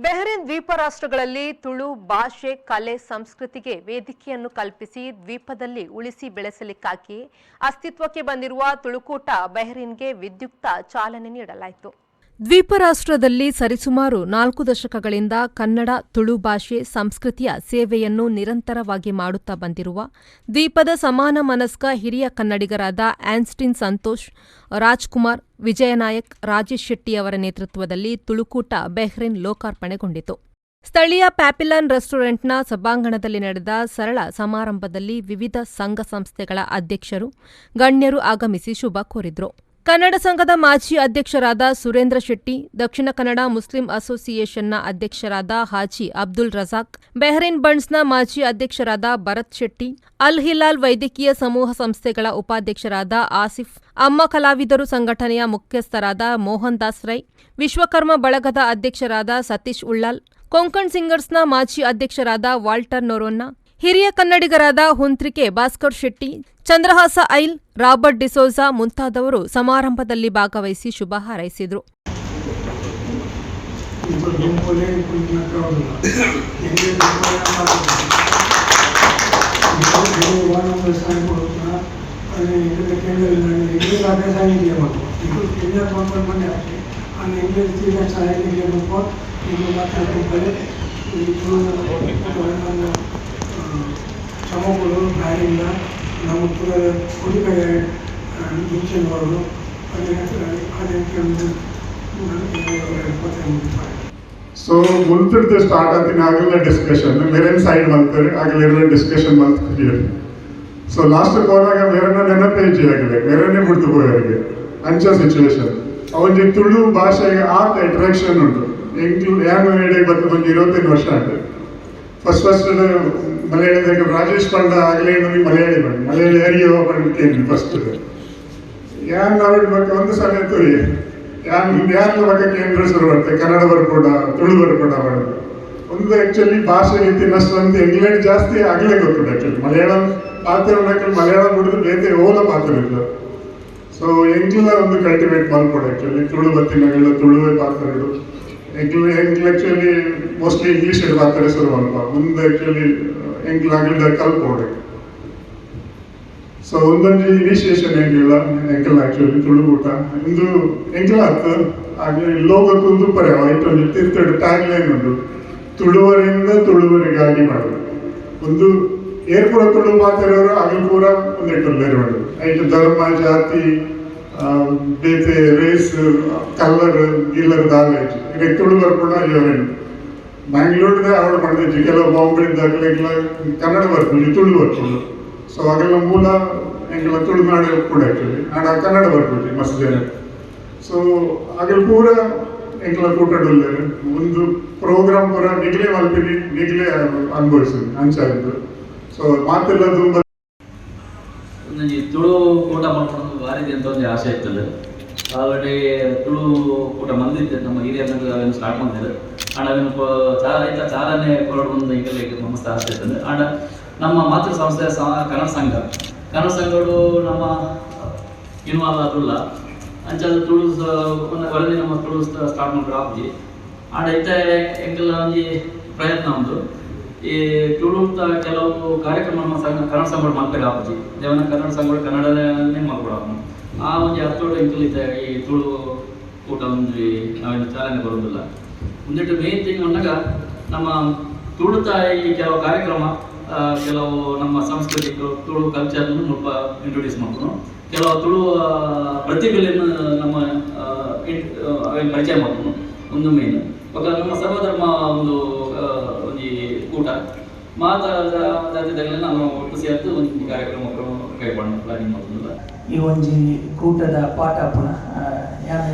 ಬೆಹರಿನ್ ದ್ವೀಪ ರಾಷ್ಟ್ರಗಳಲ್ಲಿ ತುಳು ಭಾಷೆ, ಕಲೆ, ಸಂಸ್ಕೃತಿಗೆ ವೇದಿಕೆಯನ್ನು ಕಲ್ಪಿಸಿ ದ್ವೀಪದಲ್ಲಿ ಉಳಿಸಿ ಬೆಳೆಸಲಿಕ್ಕಾಗಿಯೇ ಅಸ್ತಿತ್ವಕ್ಕೆ ಬಂದಿರುವ ತುಳುಕೂಟ ಬೆಹರಿನ್ಗೆ ವಿದ್ಯುಕ್ತ ಚಾಲನೆ ನೀಡಲಾಯಿತು. ದ್ವೀಪ ರಾಷ್ಟ್ರದಲ್ಲಿ ಸರಿಸುಮಾರು 4 ದಶಕಗಳಿಂದ ಕನ್ನಡ, ತುಳು ಭಾಷೆ, ಸಂಸ್ಕೃತಿಯ ಸೇವೆಯನ್ನು ನಿರಂತರವಾಗಿ ಮಾಡುತ್ತಾ ಬಂದಿರುವ ದ್ವೀಪದ ಸಮಾನ ಮನಸ್ಕ ಹಿರಿಯ ಕನ್ನಡಿಗರಾದ ಆನ್ಸ್ಟಿನ್ ಸಂತೋಷ್, ರಾಜ್ಕುಮಾರ್, ವಿಜಯನಾಯಕ್, ರಾಜೇಶ್ ಶೆಟ್ಟಿ ಅವರ ನೇತೃತ್ವದಲ್ಲಿ ತುಳುಕೂಟ ಬೆಹ್ರಿನ್ ಲೋಕಾರ್ಪಣೆಗೊಂಡಿತು. ಸ್ಥಳೀಯ ಪ್ಯಾಪಿಲನ್ ರೆಸ್ಟೋರೆಂಟ್ನ ಸಭಾಂಗಣದಲ್ಲಿ ನಡೆದ ಸರಳ ಸಮಾರಂಭದಲ್ಲಿ ವಿವಿಧ ಸಂಘ ಸಂಸ್ಥೆಗಳ ಅಧ್ಯಕ್ಷರು, ಗಣ್ಯರು ಆಗಮಿಸಿ ಶುಭ ಕೋರಿದ್ರು. ಕನ್ನಡ ಸಂಘದ ಮಾಜಿ ಅಧ್ಯಕ್ಷರಾದ ಸುರೇಂದ್ರ ಶೆಟ್ಟಿ, ದಕ್ಷಿಣ ಕನ್ನಡ ಮುಸ್ಲಿಂ ಅಸೋಸಿಯೇಷನ್ನ ಅಧ್ಯಕ್ಷರಾದ ಹಾಜಿ ಅಬ್ದುಲ್ ರಜಾಕ್, ಬೆಹರಿನ್ ಬಂಡ್ಸ್ನ ಮಾಜಿ ಅಧ್ಯಕ್ಷರಾದ ಭರತ್ ಶೆಟ್ಟಿ, ಅಲ್ ಹಿಲಾಲ್ ವೈದ್ಯಕೀಯ ಸಮೂಹ ಸಂಸ್ಥೆಗಳ ಉಪಾಧ್ಯಕ್ಷರಾದ ಆಸಿಫ್, ಅಮ್ಮ ಕಲಾವಿದರು ಸಂಘಟನೆಯ ಮುಖ್ಯಸ್ಥರಾದ ಮೋಹನ್ ದಾಸ್ ರೈ, ವಿಶ್ವಕರ್ಮ ಬಳಗದ ಅಧ್ಯಕ್ಷರಾದ ಸತೀಶ್ ಉಳ್ಳಾಲ್, ಕೊಂಕಣ್ ಸಿಂಗರ್ಸ್ನ ಮಾಜಿ ಅಧ್ಯಕ್ಷರಾದ ವಾಲ್ಟರ್ ನೊರೋನ್ನ, ಹಿರಿಯ ಕನ್ನಡಿಗರಾದ ಹುಂತ್ರಿಕೆ ಭಾಸ್ಕರ್ ಶೆಟ್ಟಿ, ಚಂದ್ರಹಾಸ ಐಲ್, ರಾಬರ್ಟ್ ಡಿಸೋಜಾ ಮುಂತಾದವರು ಸಮಾರಂಭದಲ್ಲಿ ಭಾಗವಹಿಸಿ ಶುಭ ಹಾರೈಸಿದರು. ఇప్పుడు దుంపలే ఇప్పుడు ಶ್ರಮಗಳು ಬ್ಯಾಡಿಂದ ನಮ್ಮ ಪೂರ ಕೊಡಿಕಡೆ ಮಿಂಚಿನವರು ಅದೇ ಅದೇ. ಸೊ ಮುಲ್ತುಡ್ದು ಸ್ಟಾರ್ಟ್ ಆತಿನ ಆಗಲ್ಲ ಡಿಸ್ಕಷನ್, ಮೇರೆನ್ ಸೈಡ್ ಮಲ್ತಾರೆ ಆಗಲಿರೋ ಡಿಸ್ಕಷನ್ ಮಲ್ತಾರೆ. ಸೊ ಲಾಸ್ಟ್ ಹೋದಾಗ ಮೇರನ್ನ ನೆನಪೇ ಇಜ್ಜಿ ಆಗಲೆ, ಮೇರನ್ನೇ ಬಿಡ್ತು ಪೋಯರಿಗೆ. ಅಂಚ ಸಿಚುವೇಶನ್. ಅವೊಂಜಿ ತುಳು ಭಾಷೆಗೆ ಆತ ಅಟ್ರಾಕ್ಷನ್ ಉಂಟು. ಎಂಕ್ಲು ಯಾನ್ ಎಡೆ ಬತ್ತು ಒಂಜಿ 25 ವರ್ಷ ಆಂಡ್. ಫಸ್ಟ್ ಫಸ್ಟ್ ಮಲಯಾಳದಾಗ ರಾಜೇಶ್ ಪಂಡ ಆಗಲೇ ನಮಗೆ ಮಲಯಾಳಿ ಪಂಡ, ಮಲಯಾಳಿ ಅರಿಯೋ ಪಂಡ ಫಸ್ಟ್. ಯಾನ್ ಅವಿಡ್ ಬೊಕ್ಕ ಒಂದು ಸಮಯ ತುರಿ ಯಾನ್ ಯಾನ್ ಬೊಕ್ಕ ಕೇಂದ್ರ ಶುರು ಬರ್ತದೆ, ಕನ್ನಡ ಬರ್ಪುಡ, ತುಳು ಬರ್ಪುಡ ಮಾಡೋದು. ಒಂದು ಆಕ್ಚುಲಿ ಭಾಷೆ ರೀತಿ ನಷ್ಟ ಅಂತ ಇಂಗ್ಲೆಂಡ್ ಜಾಸ್ತಿ ಆಗಲೇ ಗೊತ್ತುಂಟು. ಆಕ್ಚುಲಿ ಮಲಯಾಳಂ ಪಾತ್ರ, ಮಲಯಾಳಂ ಬಿಡಿದು ಬೇತೆ ಓಲ ಪಾತ್ರ ಇಲ್ಲ. ಸೊ ಎಂಕ್ಲ ಒಂದು ಕಲ್ಟಿವೇಟ್ ಮಲ್ಪೊಡು. ಆಕ್ಚುಲಿ ತುಳು ಬತ್ತಿನಗಳು ತುಳುವೆ ಪಾತ್ರಗಳು. ಎಂಕ್ಲು ಎಂಕ್ಲು ಆಕ್ಚುಲಿ ಮೋಸ್ಟ್ಲಿ ಇಂಗ್ಲೀಷ್ ಪಾತ್ರ ಶುರು ಮಲ್ಪ ಮುಂದೆ. ಆಕ್ಚುಲಿ ಎಂಕ್ಲು ಆಗಲಿಂದ ಕಲ್ಪೊಡು. ಸೊ ಒಂದೊಂಜಿ ಇನಿಷಿಯೇಷನ್ ಎಂಕಿಲ್ಲ ಎಂಕಲ್ ಆಕ್ಚುಲಿ ತುಳು ಕೂಟ ಇಂದು ಎಂಕಲ ಅತ್ತು ಹಾಗೆ ಲೋಕಕ್ಕೆ ಪರೆ ಐಟೊಂಜಿ ತಿರ್ತಡು ಟ್ಯಾಗ್ ಲೈನ್ ಉಂಟು, ತುಳುವರಿಂದ ತುಳುವರಿಗಾಗಿ ಮಾಡೋದು. ಒಂದು ಏರ್ಪುರ ತುಳು ಮಾತಾಡೋರು ಆಗಲು ಪೂರ ಒಂದೆಟ್ಟು ಮಾಡೋದು. ಐಟು ಧರ್ಮ, ಜಾತಿ, ಬೇತೆ ರೇಸ್, ಕಲರ್ ಗಿಲ್ಲರ್ ದಾಲ ಇಜ್ಜಿ. ಈಗ ತುಳು ಬರ್ಪುಂಡ ಯೋರೇನು ಬ್ಯಾಂಗ್ಳೂರ್ದ ಅವಳು ಮಾಡಿದ್ವಿ. ಕೆಲವು ಬಾಂಬೆಯಿಂದ ಕನ್ನಡ ಬರ್ಪುಂಡು, ತುಳು ಬರ್ಪುಂಡು. ಸೊ ಅಗೆಲ್ಲ ಮೂಲ ಎಂಕಲ ತುಳುನಾಡು ಕೂಡ ಆಕ್ಚುಲಿ ಆಂಡ ಕನ್ನಡ ಬರ್ಪುಜಿ ಮಸ್ತ್ ಜನ. ಸೊ ಅಗಲ್ ಪೂರ ಎಂಕಲ ಕೂಟಡುಲ್ಲೆರ್. ಒಂದು ಪ್ರೋಗ್ರಾಮ್ ಪೂರ ನಿಗ್ಲೆ ಮಲ್ಪಿನಿ, ನಿಗ್ಲೆ ಅನುಭವಿಸಿನಿ ಅಂಚಾಯ್ತು. ಸೊ ಮಾತೆಲ್ಲ ತುಂಬ ಒಂದೊಂಜಿ ತುಳು ಕೂಟ ಮಲ್ಪೊಡು ಬಾರಿ ಅಂತ ಒಂಜಿ ಆಸೆ ಇತ್ತದು. ಆಲ್ರೆಡಿ ತುಳು ಕೂಟ ಮಂದಿತ್ತೆ, ನಮ್ಮ ಹಿರಿಯರ್ನಗ ಅವೆನ್ ಸ್ಟಾರ್ಟ್ ಮಂದಿರು. ಆಂಡ ಅವೆನ್ ಐತ ಚಾಲನೆ ಕೊರಡು ಒಂದು ಎಂಕಲೆಗ್ ಮಸ್ತ್ ಆಸೆ ಇತ್ತದು. ಆಂಡ ನಮ್ಮ ಮಾತೃ ಸಂಸ್ಥೆ ಕನ್ನಡ ಸಂಘ, ಕನ್ನಡ ಸಂಘಡು ನಮ್ಮ ಇನ್ವಾಲ್ವ್ ಆದುಲ್ಲ. ಅಂಚಾದ ತುಳು ವರದಿ ನಮ್ಮ ತುಳು ಸ್ಟಾರ್ಟ್ ಮಲ್ಪರೆ ಆಪುಜಿ. ಆಂಡ ಇತ್ತೆ ಎಂಕಲ್ನ ಒಂಜಿ ಪ್ರಯತ್ನ ಉಂಡು. ಈ ತುಳುತ ಕೆಲವು ಕಾರ್ಯಕ್ರಮ ನಮ್ಮ ಸಂಘ, ಕನ್ನಡ ಸಂಘ ಮಲ್ಪೆರೆ ಆಪುಜಿ. ದೇವನ ಕನ್ನಡ ಸಂಘ ಕನ್ನಡನೇ ಮಲ್ಪೊಡು. ಆ ಒಂಜಿ ಅರ್ಥೋಡು ಎಂಕುಲು ಇತ್ತೆ ಈ ತುಳು ಕೂಟ ಒಂಜಿ ನಾವೇನು ಚಾಲನೆ ಬರೋದಿಲ್ಲ. ಒಂದಿಟ್ಟು ಮೇನ್ ಥಿಂಗ್ ಅನ್ನಾಗ ನಮ್ಮ ತುಳುತ ಈ ಕೆಲವು ಕಾರ್ಯಕ್ರಮ, ಕೆಲವು ನಮ್ಮ ಸಂಸ್ಕೃತಿ, ತುಳು ಕಲ್ಚರ್ ಮುಲ್ಪ ಇಂಟ್ರೊಡ್ಯೂಸ್ ಮಾಡ್ಕೊನು, ಕೆಲವು ತುಳು ಪ್ರತಿಭೆಗಳನ್ನು ನಮ್ಮ ಅವೆನ್ ಪರಿಚಯ ಮಾಡ್ಕೊನು ಒಂದು ಮೇನ್. ಬೊಕ್ಕ ನಮ್ಮ ಸರ್ವಧರ್ಮ ಒಂದು ಒಂಜಿ ಕೂಟ, ಮಾತ ಜಾತಿದಗಲೆನ ನಮ್ಮ ಒಟ್ಟು ಸೇರ್ದು ಒಂದು ಕಾರ್ಯಕ್ರಮ ಕೈಗೊಂಡು ಪ್ಲಾನಿಂಗ್ ಮಾಡ್ತದಲ್ಲ. ಈ ಒಂಜಿ ಕೂಟದ ಪಾಠ ಪುನ ಯಾನ್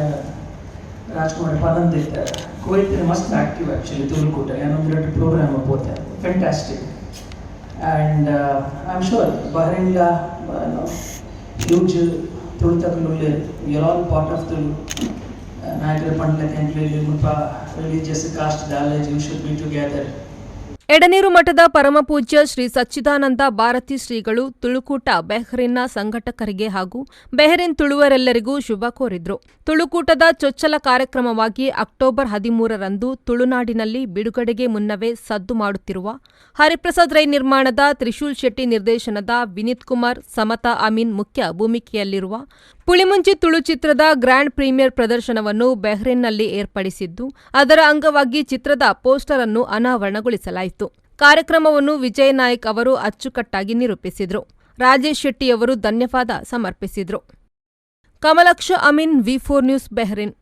ರಾಜ್ಕುಮಾರ್ ಪನಂದಿತ್ತ ಕುವೈತ್ ಮಸ್ತ್ ಆಕ್ಟಿವ್ ಆಕ್ಚುಲಿ ತುಳು ಕೂಟ. ಯಾನ್ ಒಂದು ಎರಡು ಪ್ರೋಗ್ರಾಮ್ ಪೋತೆ, fantastic. And I am sure ಬಹ್ರೇನ್ಲ huge ತುಳುತಕುಲು, we are all part of Tulu. ನಾಯಕರ ಪಂಡ್ಲಕ್ಕೆ ಮುಲ್ಪ ರಿಲಿಜಿಯಸ್ ಕಾಸ್ಟ್ ದಾಲೇಜ್, we should be together. Edaneeru ಮಠದ ಪರಮಪೂಜ್ಯ ಶ್ರೀ ಸಚ್ಚಿದಾನಂದ ಭಾರತಿ ಶ್ರೀಗಳು ತುಳುಕೂಟ ಬೆಹ್ರಿನ್ನ ಸಂಘಟಕರಿಗೆ ಹಾಗೂ ಬೆಹರಿನ್ ತುಳುವರೆಲ್ಲರಿಗೂ ಶುಭ ಕೋರಿದ್ರು. ತುಳುಕೂಟದ ಚೊಚ್ಚಲ ಕಾರ್ಯಕ್ರಮವಾಗಿ ಅಕ್ಟೋಬರ್ 13ರಂದು ತುಳುನಾಡಿನಲ್ಲಿ ಬಿಡುಗಡೆಗೆ ಮುನ್ನವೇ ಸದ್ದು ಮಾಡುತ್ತಿರುವ ಹರಿಪ್ರಸಾದ್ ರೈ ನಿರ್ಮಾಣದ, ತ್ರಿಶೂಲ್ ಶೆಟ್ಟಿ ನಿರ್ದೇಶನದ, ವಿನೀತ್ ಕುಮಾರ್, ಸಮತಾ ಅಮೀನ್ ಮುಖ್ಯ ಭೂಮಿಕೆಯಲ್ಲಿರುವ ಪುಳಿಮುಂಚಿ ತುಳು ಚಿತ್ರದ ಗ್ರ್ಯಾಂಡ್ ಪ್ರೀಮಿಯರ್ ಪ್ರದರ್ಶನವನ್ನು ಬೆಹ್ರೇನ್ನಲ್ಲಿ ಏರ್ಪಡಿಸಿದ್ದು, ಅದರ ಅಂಗವಾಗಿ ಚಿತ್ರದ ಪೋಸ್ಟರ್ ಅನ್ನು ಅನಾವರಣಗೊಳಿಸಲಾಯಿತು. ಕಾರ್ಯಕ್ರಮವನ್ನು ವಿಜಯ್ ನಾಯಕ್ ಅವರು ಅಚ್ಚುಕಟ್ಟಾಗಿ ನಿರೂಪಿಸಿದರು. ರಾಜೇಶ್ ಶೆಟ್ಟಿಯವರು ಧನ್ಯವಾದ ಸಮರ್ಪಿಸಿದರು. ಕಮಲಕ್ಷ ಅಮೀನ್, ವಿ ಫೋರ್ ನ್ಯೂಸ್, ಬೆಹ್ರಿನ್.